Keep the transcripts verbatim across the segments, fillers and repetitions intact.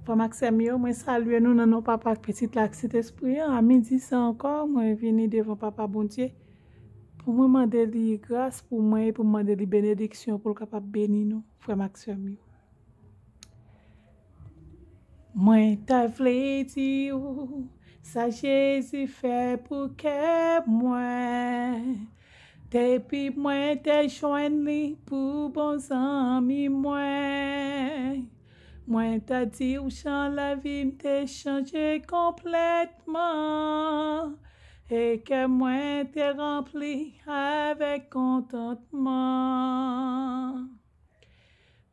Frè m ak sè m yo, mwen salye nou nan non Papa ak Pitit la ak Sentespri an. A midi sa ankò, mwen vini devan Papa Bondye pou mwen mande li gras pou mwen e pou mwen mande li benediksyon pou l kapab beni nou, frè m ak sè m yo. Mwen ta vle di w sa Jezi fè pou kè mwen. Depi mwen te jwenn li pou bon zanmi mwen, mwen ta di w jan lavi m te chanje konplètman e kè mwen te ranpli avèk kontantman.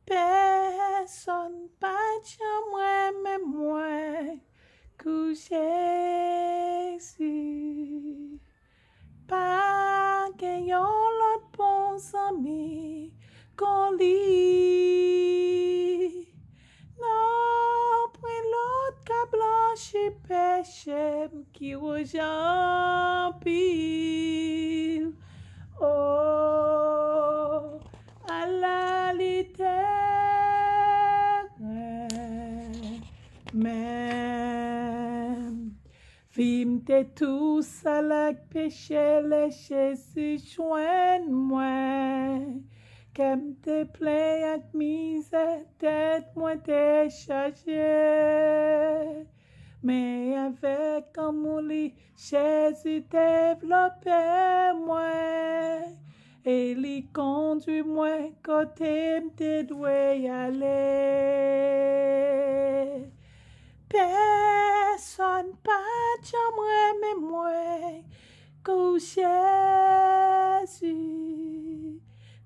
Pèsonn pa t janm renmen mwen kou Jezi. Pa gen yon lòt bon zanmi kon li. Non, pwen lòt ka blanchi peche m ki wouj anpil. O, ala li te renmen m. Vi m te tou sal ak peche lè Jezi jwenn mwen. Kè m te plen ak mizè, tèt mwen te chaje. Men avèk lanmou li, Jezi devlope mwen e li kondui mwen kote m te dwe ale. Pèsonn pa t janm renmen mwen kou Jezi.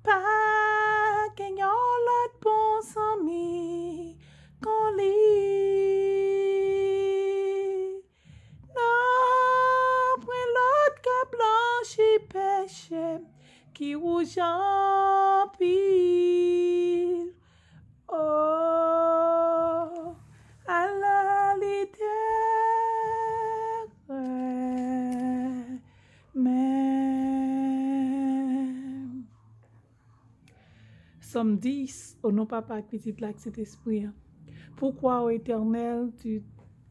Pa gen yon lòt bon zanmi kon li. Non, pwen lòt ka blanchi peche m ki wouj anpil. O, ala li te renmen m. Sòm dis, o non Papa ak Pitit la ak Sentespri an. Pourquoi, ô Éternel, tu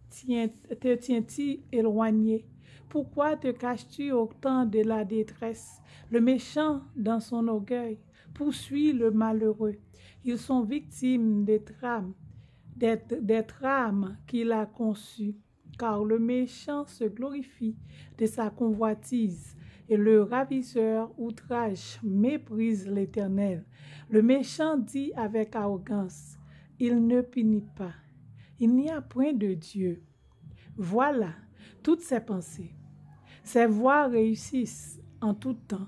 tiens, te tiens-tu éloigné? Pourquoi te caches-tu au temps de la détresse? Le méchant, dans son orgueil, poursuit le malheureux. Ils sont victimes des trames, des, des trames qu'il a conçues. Car le méchant se glorifie de sa convoitise, et le ravisseur outrage, méprise l'Éternel. Le méchant dit avec arrogance, il ne punit pas. Il n'y a point de Dieu. Voilà toutes ses pensées. Ses voies réussissent en tout temps.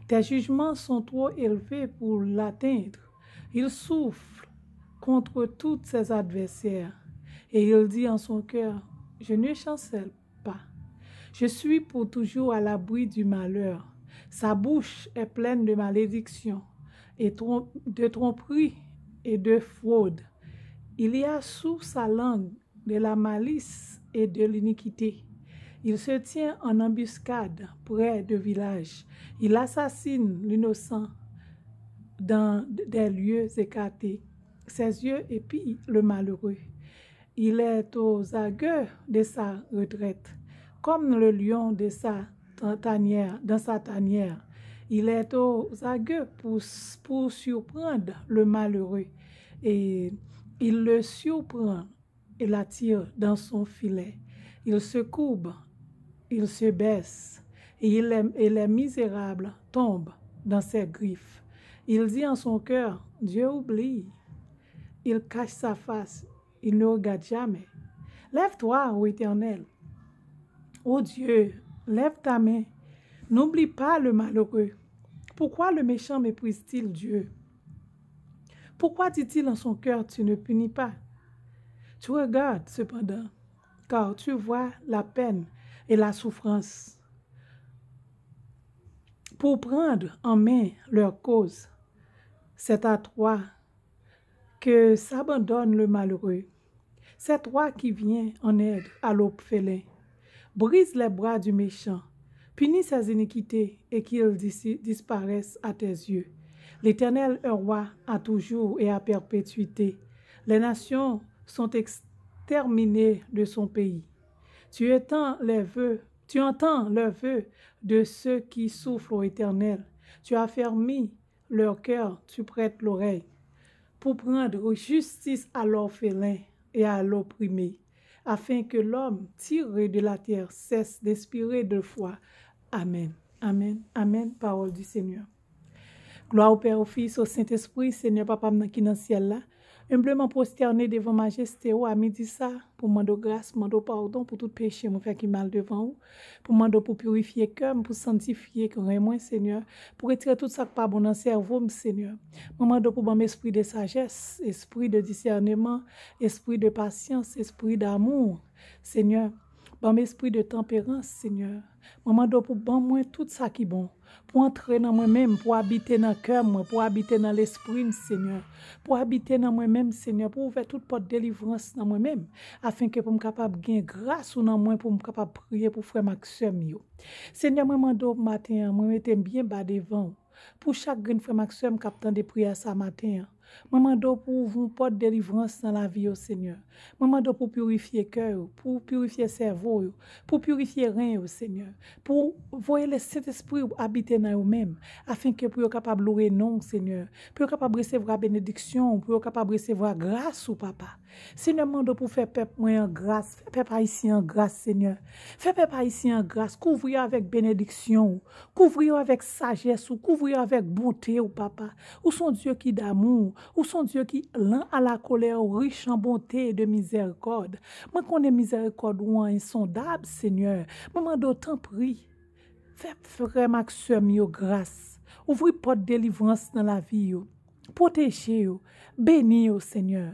Tes jugements sont trop élevés pour l'atteindre. Il souffle contre tous ses adversaires et il dit en son cœur, je ne chancelle pas. Je suis pour toujours à l'abri du malheur. Sa bouche est pleine de malédictions et trom- de tromperies et de fraudes. Il y a sous sa langue de la malice et de l'iniquité. Il se tient en embuscade près de villages. Il assassine l'innocent dans des lieux écartés. Ses yeux épient le malheureux. Il est aux aguets de sa retraite, comme le lion de sa ta- tanière, dans sa tanière. Il est aux aguets pour, pour surprendre le malheureux. Et il le surprend et l'attire dans son filet. Il se courbe, il se baisse, et, il est- et les misérables tombent dans ses griffes. Il dit en son cœur, Dieu oublie. Il cache sa face, il ne regarde jamais. Lève-toi, ô Éternel. Ô Dieu, lève ta main. N'oublie pas le malheureux. Pourquoi le méchant méprise-t-il Dieu? Pourquoi dit-il en son cœur, tu ne punis pas? Tu regardes cependant, car tu vois la peine et la souffrance. Pour prendre en main leur cause, c'est à toi que s'abandonne le malheureux. C'est toi qui viens en aide à l'orphelin. Brise les bras du méchant. Punis ses iniquités et qu'il dis- disparaisse à tes yeux. L'Éternel est roi à toujours et à perpétuité. Les nations sont ex- exterminés de son pays. Tu entends les vœux, tu entends les vœux de ceux qui souffrent, ô Éternel. Tu affermis leur cœur, tu prêtes l'oreille pour prendre justice à l'orphelin et à l'opprimé, afin que l'homme tiré de la terre cesse d'espérer de foi. Amen. Amen. Amen. Parole du Seigneur. Glwa au Père, au Fils, au Saint-Esprit, Senyè Papa m nan ki nan syèl la. Enbleman pwostène devan majeste ou a midi sa, pou mande w gras, mande w padon pou tout peche mwen fè ki mal devan ou, pou mande w pou pirifye kè m, pou santifye ren mwen, Senyè, pou retire tout sa k pa bon nan sèvo m, Senyè. Mwen mande w pou ban m espri de sajès, espri de disèneman, espri de pasyans, espri damou, Senyè. Ban m espri de tanperans, Senyè. Mwen mande w pou ban mwen tout sa ki bon, pou antre nan mwen menm, pou abite nan kè mwen, pou abite nan lespri m, Senyè. Pou abite nan mwen menm, Senyè, pou ouvè tout pòt delivrans nan mwen menm, afenke pou m kapab gen gras ou nan mwen, pou m kapab priye pou frè m ak sè m yo. Senyè, mwen mande w maten an, mwen mete m byen ba devan w. Pou chak grenn frè m ak sè m k ap tande priyè sa maten an, mwen mande w pou ouvri yon pòt delivrans nan lavi yo, Senyè. Mwen mande w pou pirifye kè yo, pou pirifye sèvo yo, pou pirifye ren yo, Senyè. Pou voye le Sentespri w abite nan yo menm, afenke pou yo kapab loure non w, Senyè. Pou yo kapab resevwa benediksyon w, pou yo kapab resevwa gras ou, Papa. Senyè, m mande w pou fè pèp mwen an gras, fè pèp ayisyen an gras, Senyè. Fè pèp ayisyen an gras, kouvri yo avèk benediksyon w, kouvri yo avèk sajès ou, kouvri yo avèk bonte w, Papa. Ou se yon Dye ki damou, ou se yon Dye ki lent à la colère, riche en bonté et de miséricorde. Mwen konnen mizerikòd ou an ensondab, Senyè. Mwen mande w, tanpri, fè frè m ak sè m yo gras. Ouvri pòt delivrans nan lavi yo. Pwoteje yo. Beni yo, Senyè.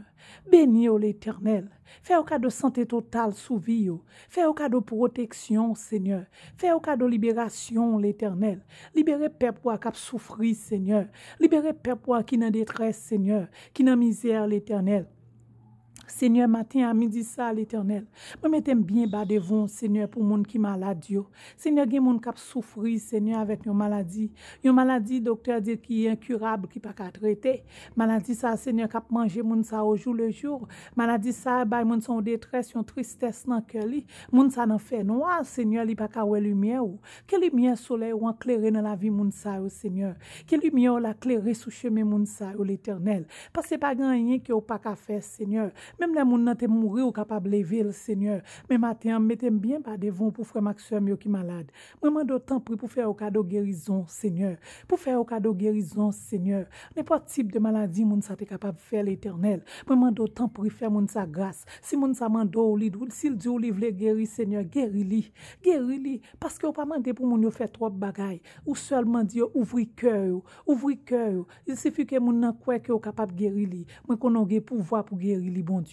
Beni yo, Letènèl. Fè yo kado sante total sou vi yo. Fè yo kado pwoteksyon, Senyè. Fè yo kado liberasyon, Letènèl. Libere pèp ou a k ap soufri, Senyè. Libere pèp ou a ki nan detrès, Senyè, ki nan mizè, Letènèl. Senyè, maten a midi sa, Letènèl, mwen mete m byen ba devan w, Senyè, pou moun ki malad yo. Senyè, gen moun k ap soufri, Senyè, avèk yon maladi. Yon maladi, doktè di ki enkirab, ki pa ka trete. Maladi sa, Senyè, k ap manje moun sa o jou le jou. Maladi sa bay moun sa yon detrès, yon tristès nan kè li. Moun sa nan fènwa, Senyè, li pa ka wè limyè ou. Ke limyè solèy ou an klere nan lavi moun sa yo, Senyè. Ke limyè w la klere sou chemen moun sa yo, Letènèl. Paske pa gen anyen ke w pa ka fè, Senyè. Menm lè moun nan te mouri, ou kapab leve l, Senyè. Men maten an, m mete m byen ba devan w pou frè m ak sè m yo ki malad. Mwen mande w tanpri pou fè yo kado gerizon, Senyè. Pou fè yo kado gerizon, Senyè. Nenpòt tip de maladi moun sa te kapab fè, Letènèl. Mwen mande w tanpri fè moun sa gras. Si moun sa mande w, li, si l di w li vle geri, Senyè, geri li. Geri li. Paske w pa mande pou moun yo fè twòp bagay. Ou sèlman di yo ouvri kè yo. Ouvri kè yo. Il suffit ke moun nan kwè ke w kapab geri li. Mwen konnen w gen pouvwa pou geri li, Bondye.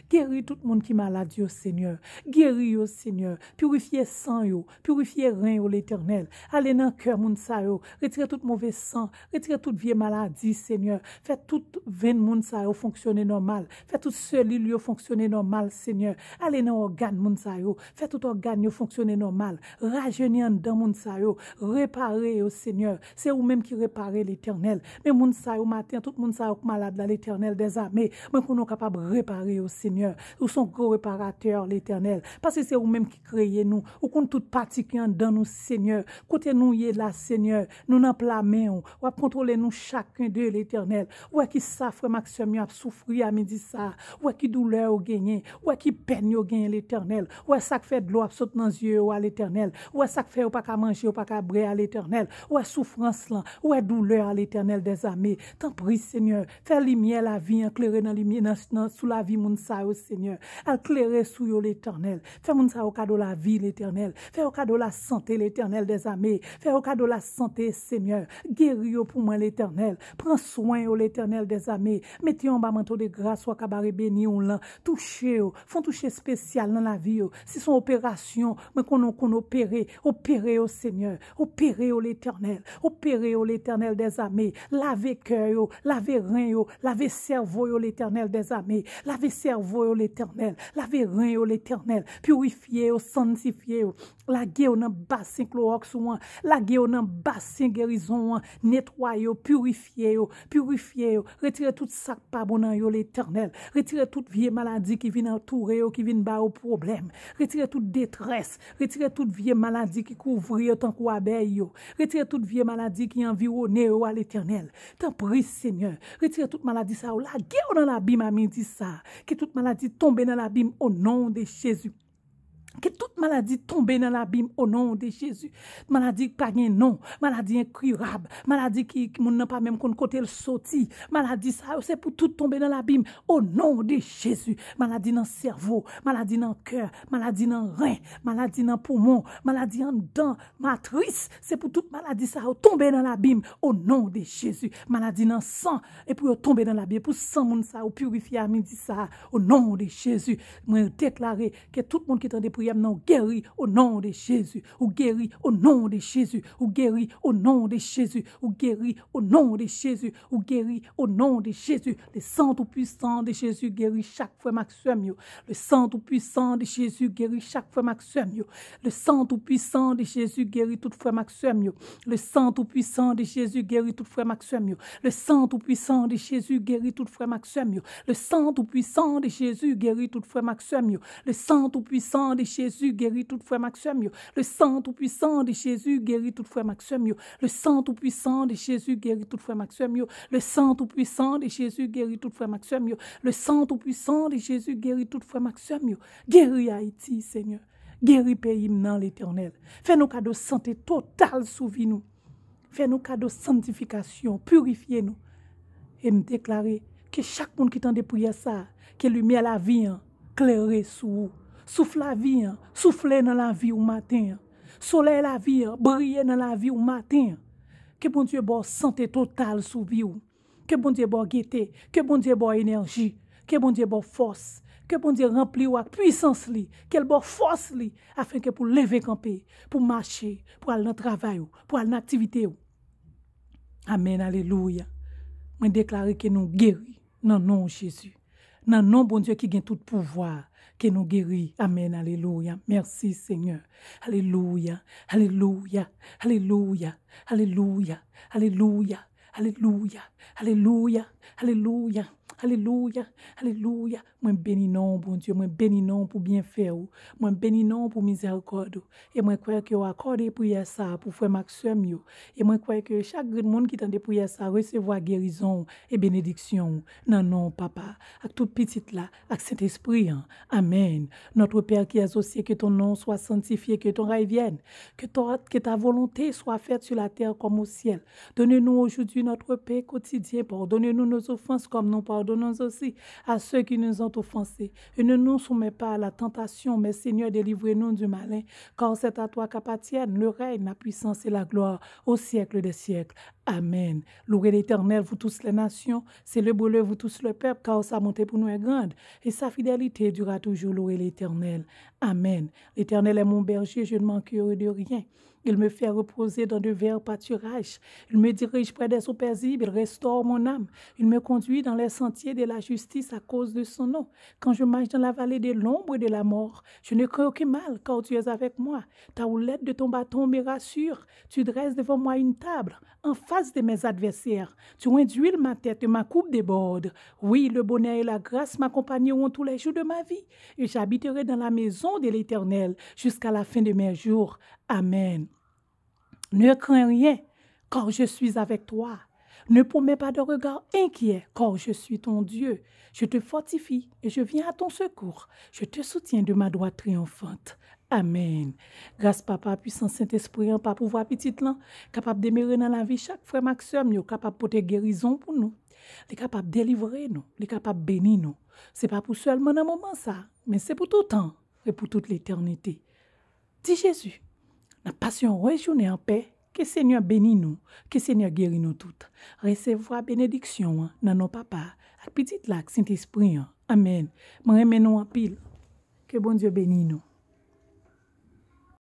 Geri tout moun ki malad yo, Senyè. Geri yo, Senyè. Pirifye san yo. Pirifye ren yo, Letènèl. Ale nan kè moun sa yo. Retire tout move san. Retire tout vye maladi, Senyè. Fè tout venn moun sa yo fonksyone nòmal. Fè tout selil yo fonksyone nòmal, Senyè. Ale nan ògàn moun sa yo. Fè tout ògàn yo fonksyone nòmal. Rajeni anndan moun sa yo. Repare yo, Senyè. Se ou menm ki repare, Letènèl. Men moun sa yo, maten, tout moun sa yo k malad la, Letènèl dèzame. Mwen konnen w kapab repare yo, Senyè. Ou se yon gwo reparatè, Letènèl. Paske se ou menm ki kreye nou. Ou konn tout pati ki anndan nou, Senyè. Kote nou ye la, Senyè, nou nan pla men w. W ap kontwole nou chaken de, Letènèl. Ou wè ki sa frè m ak sè m yo ap soufri a midi sa. Ou wè ki doulè yo genyen. Ou wè ki pèn yo genyen, Letènèl. Ou wè sa k fè dlo ap sot nan zye yo a, Letènèl. Ou wè sa k fè yo pa ka manje, yo pa ka bwè a, Letènèl. Ou wè soufrans lan. Ou wè doulè a, Letènèl dèzame. Tanpri, Senyè, fè limyè lavi an klere nan limyè, nan, nan, sou lavi moun sa yo, Senyè. Al klere sou yo, Letènèl. Fè moun sa yo kado lavi, Letènèl. Fè yo kado lasante, Letènèl dèzame. Fè yo kado lasante, Senyè. Geri yo pou mwen, Letènèl. Pran swen yo, Letènèl dèzame. Mete yo anba manto de gras ou a k ap bare beni w lan. Touche yo. Fè yon touche espesyal nan lavi yo. Si se yon operasyon, mwen konnen w konn opere. Opere yo, Senyè. Opere yo, Letènèl. Opere yo, Letènèl dèzame. Lave kè yo. Lave ren yo. Lave sèvo yo, Letènèl dèzame. Lave sèvo yo, Letènèl. Lave ren yo, Letènèl. Pirifye yo, sanntifye yo. Lage yo nan basen klowòks ou an. Lage yo nan basen gerizon ou an. Netwaye yo, pirifye yo, pirifye yo. Retire tout sa k pa bon nan yo, Letènèl. Retire tout vye maladi ki vin antoure yo, ki vin ba yo pwoblèm. Retire tout detrès. Retire tout vye maladi ki kouvri yo tankou abèy yo. Retire tout vye maladi ki anviwone yo a, Letènèl. Tanpri, Senyè, retire tout maladi sa yo. Lage yo nan labim a midi sa. Ke tout maladi tonbe nan labim o non de Jezi. Ke tout maladi tonbe nan labim o non de Jezi. Maladi ki pa gen non, maladi enkirab, maladi ki, ki moun nan pa menm konn kote l soti. Maladi sa yo, se pou tout tonbe nan labim o non de Jezi. Maladi nan sèvo, maladi nan kè, maladi nan ren, maladi nan poumon, maladi anndan matris. Se pou tout maladi sa yo tonbe nan labim o non de Jezi. Maladi nan san, e pou yo tonbe nan labim, e pou san moun sa yo pirifye a midi sa o non de Jezi. Mwen deklare ke tout moun ki tande priyè m nan, ou geri o non de Jezi. Ou geri o non de Jezi. Ou geri o non de Jezi. Ou geri o non de Jezi. Ou geri o non de Jezi. Le sang tout puissant de Jésus guérit chaque frè m ak sè m yo. Le sang tout puissant de Jésus guérit chaque frè m ak sè m yo. Le sang tout puissant de Jésus guérit tout frè m ak sè m yo. Le sang tout puissant de Jésus guérit tout frè m ak sè m yo. Le sang tout puissant de Jésus guérit tout frè m ak sè m yo. Le sang tout puissant de Jésus guérit tout frè m ak sè m yo. Le sang tout puissant de Jésus guérit tout frè m ak sè m yo. Le sang tout puissant de Jésus guérit tout frè m ak sè m yo. Le sang tout puissant de Jésus guérit tout frè m ak sè m yo. Le sang tout puissant de Jésus guérit tout frè m ak sè m yo. Le sang tout puissant de Jésus guérit tout frè m ak sè m yo. Geri Ayiti, Senyè. Geri peyi m nan, Letènèl. Fè nou kado sante total sou vi nou. Fè nou kado sanntifikasyon, pirifye nou. E m deklare ke chak moun ki tande priyè sa, ke limyè lavi an klere sou ou. Souf lavi an soufle nan lavi w maten an. Solèy lavi an briye nan lavi w maten an. Ke Bondye ba w sante total sou vi w. Ke Bondye ba w gete. Ke Bondye ba w enèji. Ke Bondye ba w fòs. Ke Bondye ranpli w ak pwisans li. Ke l ba w fòs li, afenke pou leve kanpe, pou mache, pou al nan travay ou, pou al nan aktivite ou. Amèn, alelouya. Mwen deklare ke nou geri nan non Jezi. Nan non Bondye ki gen tout pouvwa, ke nou geri. Amèn, alelouya. Mèsi, Senyè. Alelouya, alelouya, alelouya, alelouya, alelouya, alelouya, alelouya, alelouya, alelouya, alelouya. Mwen beni non w, Bondye, mwen beni non w pou byenfè w. Mwen beni non w pou mizèrikòd ou. E mwen kwè ke w akòde priyè sa a pou frè m ak sè m yo. E mwen kwè ke chak grenn moun ki tande priyè sa a resevwa gerizon w e benediksyon w nan non w Papa, ak tout Pitit la, ak Sentespri an. Amèn. Notre Père qui es aux cieux, que ton nom soit sanctifié, que ton règne vienne, que ton, que ta volonté soit faite sur la terre comme au ciel. Donne-nous aujourd'hui notre pain quotidien. Pardonne-nous nos offenses comme nous pardonnons aussi à ceux qui nous ont offensés. Et ne nous soumets pas à la tentation, mais Seigneur, délivre-nous du malin. Car c'est à toi qu'appartiennent le règne, la puissance et la gloire au siècle des siècles. Amèn. Louez l'Éternel, vous tous les nations, célébrez-le, vous tous les peuples, car sa bonté pour nous est grande, et sa fidélité durera toujours. Louez l'Éternel. Amèn. L'Éternel est mon berger, je ne manquerai de rien. Il me fait reposer dans de verts pâturages. Il me dirige près des eaux paisibles. Il restaure mon âme. Il me conduit dans les sentiers de la justice à cause de son nom. Quand je marche dans la vallée de l'ombre de la mort, je ne crains aucun mal, car tu es avec moi. Ta houlette de ton bâton me rassure. Tu dresses devant moi une table en face de mes adversaires. Tu induis ma tête et ma coupe déborde. Oui, le bonheur et la grâce m'accompagneront tous les jours de ma vie, et j'habiterai dans la maison de l'Éternel jusqu'à la fin de mes jours. Amèn. Ne crains rien, car je suis avec toi. Ne promets pas de regard inquiet, car je suis ton Dieu. Je te fortifie et je viens à ton secours. Je te soutiens de ma droite triomphante. Amèn. Gras Papa, pwisans Sentespri an, pa pouvwa Pitit lan, kapab demere nan lavi chak frè m ak sè m yo, kapab pote gerizon pou nou. Li kapab delivre nou, li kapab beni nou. Se pa pou sèlman nan moman sa, men se pou toutan e pou tout letènite. Di Jezi, n ap pase yon rès jounen anpè, ke Senyè beni nou, ke Senyè geri nou tout. Resevwa benediksyon an nan non Papa, ak Pitit la, ak Sentespri an. Amèn. Mwen renmen nou anpil. Ke Bondye beni nou.